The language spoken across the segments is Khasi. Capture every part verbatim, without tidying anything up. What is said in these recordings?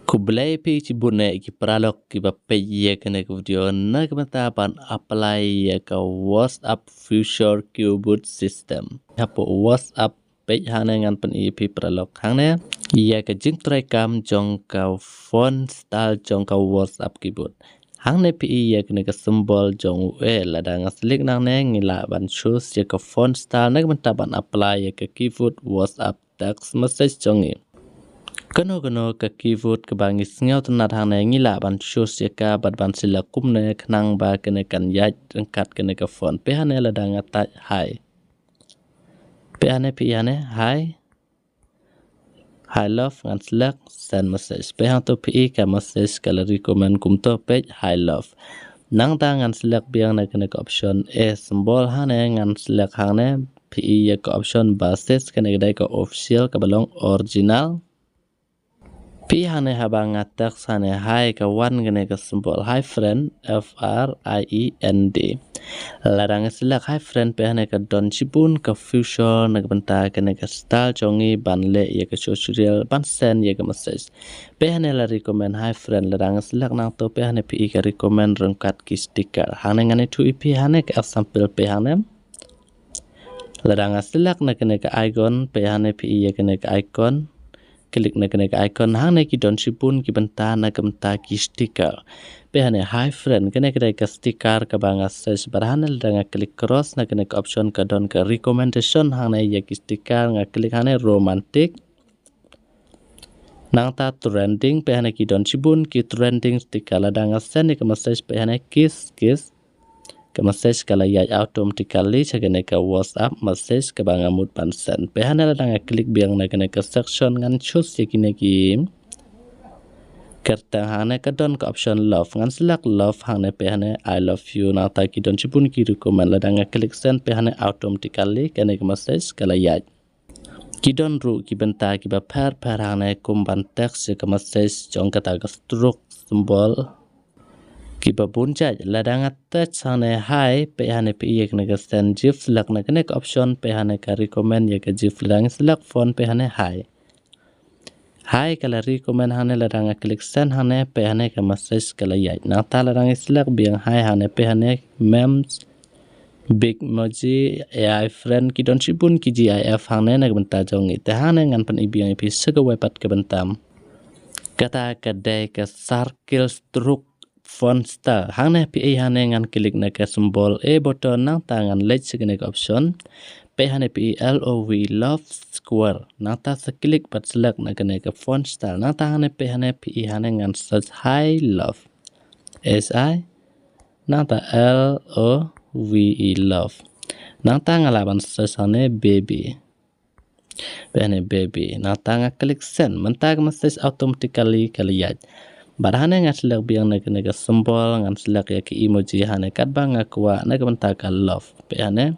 Khublei phi shibun ïa ki paralok kiba peit ïa kane ka video na ka bynta ban apply ïa ka WhatsApp Future Keyboard System. Hapoh WhatsApp page hangne ngan pyni ïa phi paralok hangne ïa ka jingtrei kam jong ka font style jong ka WhatsApp keyboard. Hangne phi i ïa kane ka symbol jong u A, lada nga select nangne ngi lah ban choose ïa ka font style na ka bynta ban apply ïa ka keyboard WhatsApp text message jong ngi. Kano kano ka keyboard kaba ngi sngewtynnat hangne ngi lah ban choose ïa ka bad ban select kumne khnang ba kane kan ïaid ryngkat kane ka font. Phi hangne lada nga type hi. Phi hangne phi i hangne hi. Hi love, ngan select send message. Phi hangto phi i ka message ka la recommend kumto, peit hi love. Nangta ngan select biang na kane ka option A symbol hangne, ngan select hangne phi i ïa ka option basis, kane ka dei ka official kaba long original. Phi i hangne haba nga text hangne hi ka wan kane ka symbol hi friend, F R I E N D. Lada nga select hi friend, phi hangne ka don shibun ka feature na ka bynta kane ka style jong ngi ban leh ïa ka tutorial ban send ïa ka message. Phi hangne la recommend hi friend, lada nga select nangto phi hangne phi i ka recommend ryngkat ki sticker. Hangne ngan ïathuh ïa phi hangne ka example phi hangne. Lada nga select na kane ka icon, phi hangne phi i ïa kane ka icon. Click na kane ka icon, hangne ki don shibun ki bynta na ka bynta ki sticker. Phi hangne hi friend, kane ka dei ka sticker kaba nga search, bad hangne lada nga click cross na kane ka option ka don ka recommendation hangne ïa ki sticker, nga click hangne romantic. Nangta trending, phi hangne ki don shibun ki trending sticker, lada nga send ïa ka message phi hangne kiss kiss. Ka message ka la ïaid automatically sha kane ka WhatsApp message kaba nga mut ban send. Phi hangne lada nga click biang na kane ka section ngan choose ïa kine ki kyrteng, hangne ka don ka option love, ngan select love hangne phi hangne I love you, nangta ki don shibun ki recommend, lada nga click send phi hangne automatically kane ka message ka la ïaid. Ki don ruh ki bynta kiba pher pher hangne kum ban text ïa ka message jong kata ka stroke symbol kiba bun jait. Lada nga text hangne hi, phi hangne phi i ïa kane ka send gif, select na kane ka option phi hangne ka recommend ïa ka gif, lada nga select font phi hangne hi. Hi ka la recommend hangne, lada nga click send hangne phi hangne ka message ka la ïaid. Nangta lada nga select biang hi hangne phi hangne memes, Bitmoji, A I friend, ki don shibun ki gif hangne na ka bynta jong ngi. Te hangne ngan pyni biang ïa phi sa kawei pat ka bynta. Kata ka dei ka circle stroke font style. Hangne phi i hangne ngan click na ka symbol A button, nangta ngan leit sha kane ka option. Phi hangne phi i L O V E love square. Nangta sa click bad select na kane ka font style. Nangta hangne phi hangne phi i hangne ngan search hi love. H I Nangta L O V E love. Nangta nga lah ban search hangne baby. Phi hangne baby. Nangta nga click send. Mynta ka message automatically ka la ïaid. Bad hangne nga select biang na kane ka symbol, ngan select ïa ka emoji hangne katba nga kwah na ka bynta ka love. Phi hangne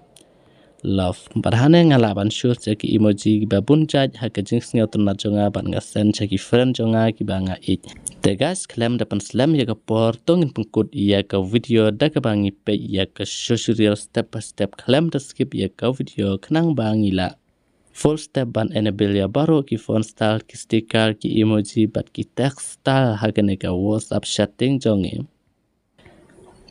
love. Bad hangne nga lah ban choose ïa ki emoji kiba bun jait ha ka jingsngewtynnat jong nga bad nga send sha ki friend jong nga kiba nga ïeit. Te guys, khlem da pynslem ïa ka por, to ngin pynkut ïa ka video da kaba ngi peit ïa ka tutorial step by step, khlem da skip ïa ka video khnang ba ngi lah full step ban enable ïa baroh ki font style, ki sticker, ki emoji bad ki text style ha kane ka WhatsApp setting jong ngi.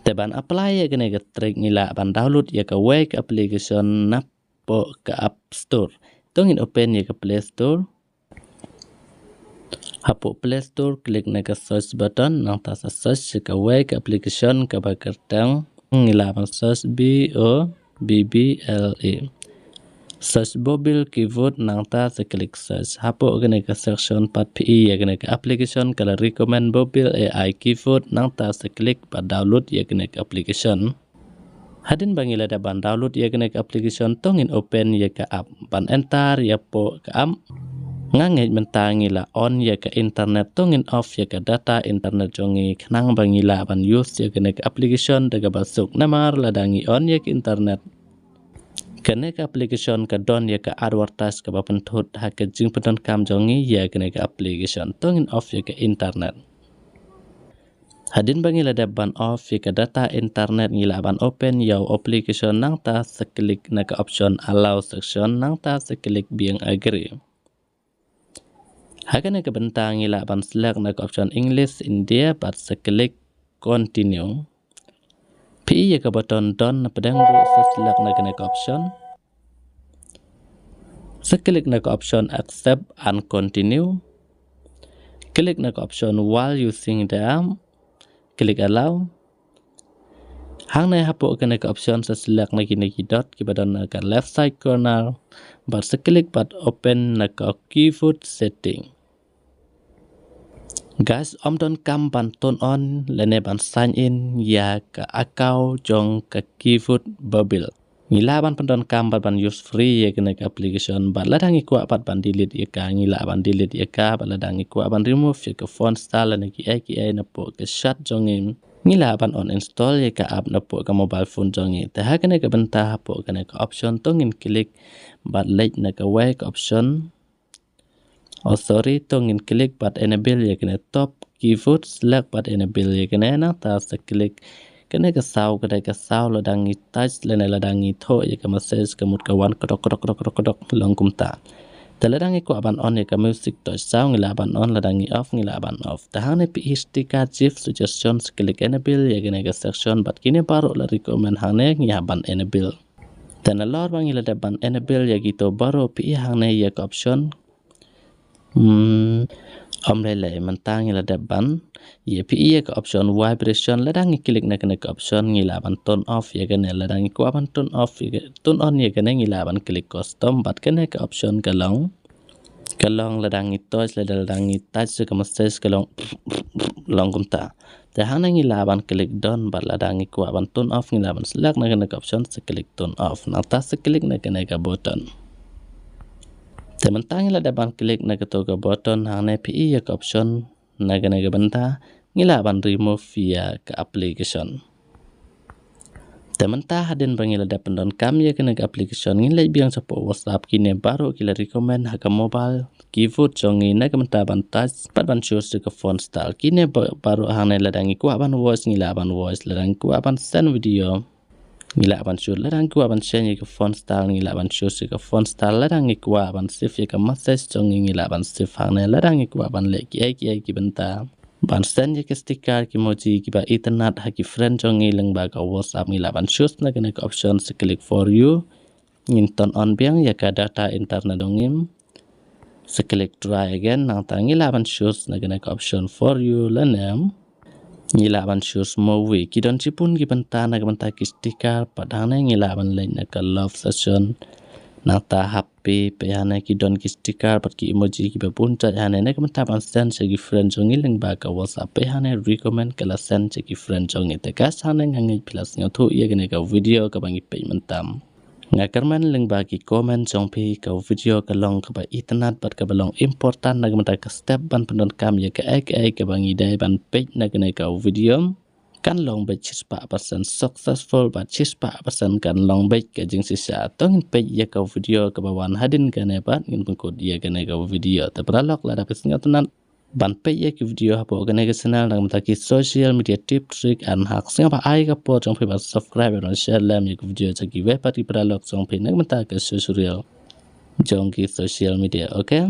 Te ban apply ïa kane ka trick ngi lah ban download ïa kawei ka application napoh ka App Store. To ngin open ïa ka Play Store. Hapoh Play Store, click na ka search button, nangta sa search ïa kawei ka application kaba kyrteng, ngi lah ban search B O B B L E. Search Bobble Keyboard, nangta sa click search. Hapoh kane ka section pat phi i ïa kane ka application ka la recommend Bobble A I Keyboard, nangta sa click bad download ïa kane ka application. Hadien ba ngi la dep ban download ïa kane ka application, to ngin open ïa ka app. Ban enter ïa poh ka app, nga ngeit mynta ngi la on ïa ka internet, to ngin off ïa ka data internet jong ngi khnang ba ngi lah ban use ïa kane ka application da kaba suk, namar lada ngi on ïa ka internet, kane ka application ka don ïa ka advertise kaba pynthut ha ka jingpyndonkam jong ngi ïa kane ka application. To ngin off ïa ka internet. Hadien ba ngi la dep ban off ïa ka data internet, ngi lah ban open ïa u application, nangta sa click na ka option allow section, nangta sa click biang agree. Ha kane ka bynta ngi lah ban select na ka option English India bad sa click continue. Phi i ïa ka button done na pdeng ruh sa select na kane ka option. Sa click na ka option accept and continue. Click na ka option while using the app. Click allow. Hangne hapoh kane ka option sa select na kine ki dot kiba don na ka left side corner. Bad sa click bad open na ka KiVote setting. Guys, ym don kam ban turn on lane ban sign in ïa ka account jong ka KiVote ba built. Ngi lah ban pyndonkam bad ban use free ïa kane ka application bad lada ngi kwah pat ban delete ïa ka ngi lah ban delete ïa ka bad lada ngi kwah ban remove ïa ka phone style lane ki ei ki ei napoh ka chat jong ngi. Ngi lah ban uninstall ïa ka app napoh ka mobile phone jong ngi. Te ha kane ka bynta hapoh kane ka option to ngin click bad leit na kawei ka option. Oh sorry, to ngin click bad enable ïa kane top KiVote, select bad enable ïa kane nangta sa click. Kane ka saw, kane ka saw lada ngi touch lane lada ngi thoh ïa ka message ka mut ka wan kodok kodok kodok kodok kodok long kumta. Te lada ngi kwah ban on ïa ka music touch sound ngi lah ban on, lada ngi off ngi lah ban off. Te hangne phi i sticker GIF suggestion sa click enable ïa kane ka section bad kine baroh la recommend hangne ngi hap ban enable. Te nalor ba ngi la dep ban enable ïa kito baroh phi i hangne ïa ka option. Hmm, ym lei lei mynta ngi la dep ban ïa phi i ïa ka option vibration, lada ngi click na kane ka option ngi lah ban turn off ïa kane, lada ngi kwah ban turn off ïa ka, turn on ïa kane ngi lah ban click custom bad kane ka option ka long, ka long lada ngi touch lada, lada ngi touch ïa ka message ka long, long kumta. Te hangne ngi lah ban click done bad lada ngi kwah ban turn off ngi lah ban select na kane ka option sa click turn off. Nangta sa click na kane ka button. Te mynta ngi la dep ban click na kato ka button hangne phi i ïa ka option na kane ka bynta ngi lah ban remove ïa ka application. Te mynta hadien ba ngi la dep pyndonkam ïa kane ka application ngin leit biang shapoh WhatsApp, kine baroh ki la recommend ha ka mobile KiVote jong ngi na ka bynta ban touch bad ban choose ïa ka phone style. Kine ba-, baroh hangne lada ngi kwah ban voice ngi lah ban voice, lada ngi kwah ban send video ngi lah ban choose, lada ngi kwah ban change ïa ka phone style ngi lah ban choose ïa ka phone style, lada ngi kwah ban save ïa ka message jong ngi ngi lah ban save hangne, lada ngi kwah ban leh ki ei ki ei ki bynta ban send ïa ki sticker ki emoji kiba itynnat ha ki friend jong ngi lyngba ka WhatsApp ngi lah ban choose na kane ka option sa click for you. Ngin turn on biang ïa ka data internet jong ngi. Sa click try again nangta ngi lah ban choose na kane ka option for you lane ngi lah ban choose movie. Ki don shibun ki bynta na ka bynta ki sticker pat hangne ngi lah ban leit na ka love section. Nangta hap phi peit hangne ki don ki sticker bad ki emoji kiba bun jait hangne na ka bynta ban send sha ki friend jong ngi lyngba ka WhatsApp. Peit hangne recommend ka la send sha ki friend jong ngi. Te guys hangne nga ngeit phi la sngewthuh ïa kane ka video kaba ngi peit mynta. Nga kyrmen lyngba ki comment jong phi ka video ka long kaba itynnat bad kaba long important na ka bynta ka step ban pyndonkam ïa ka ei ka ei kaba ngi dei ban peit na kane ka video. Kan long beit shispah percent successful bad shispah percent kan long beit ka jingshisha. To ngin peit ïa ka video kaba wan hadien kane bad ngin pynkut ïa kane ka video. Te paralok lada phi sngewtynnat ban peit ïa ki video hapoh kane ka channel na ka bynta ki social media tip trick and hack, sngewbha ai ka por jong phi ban subscribe and share lem ïa ki video jong ki wei pat ki paralok jong phi na ka bynta ka social jong ki social media, okay?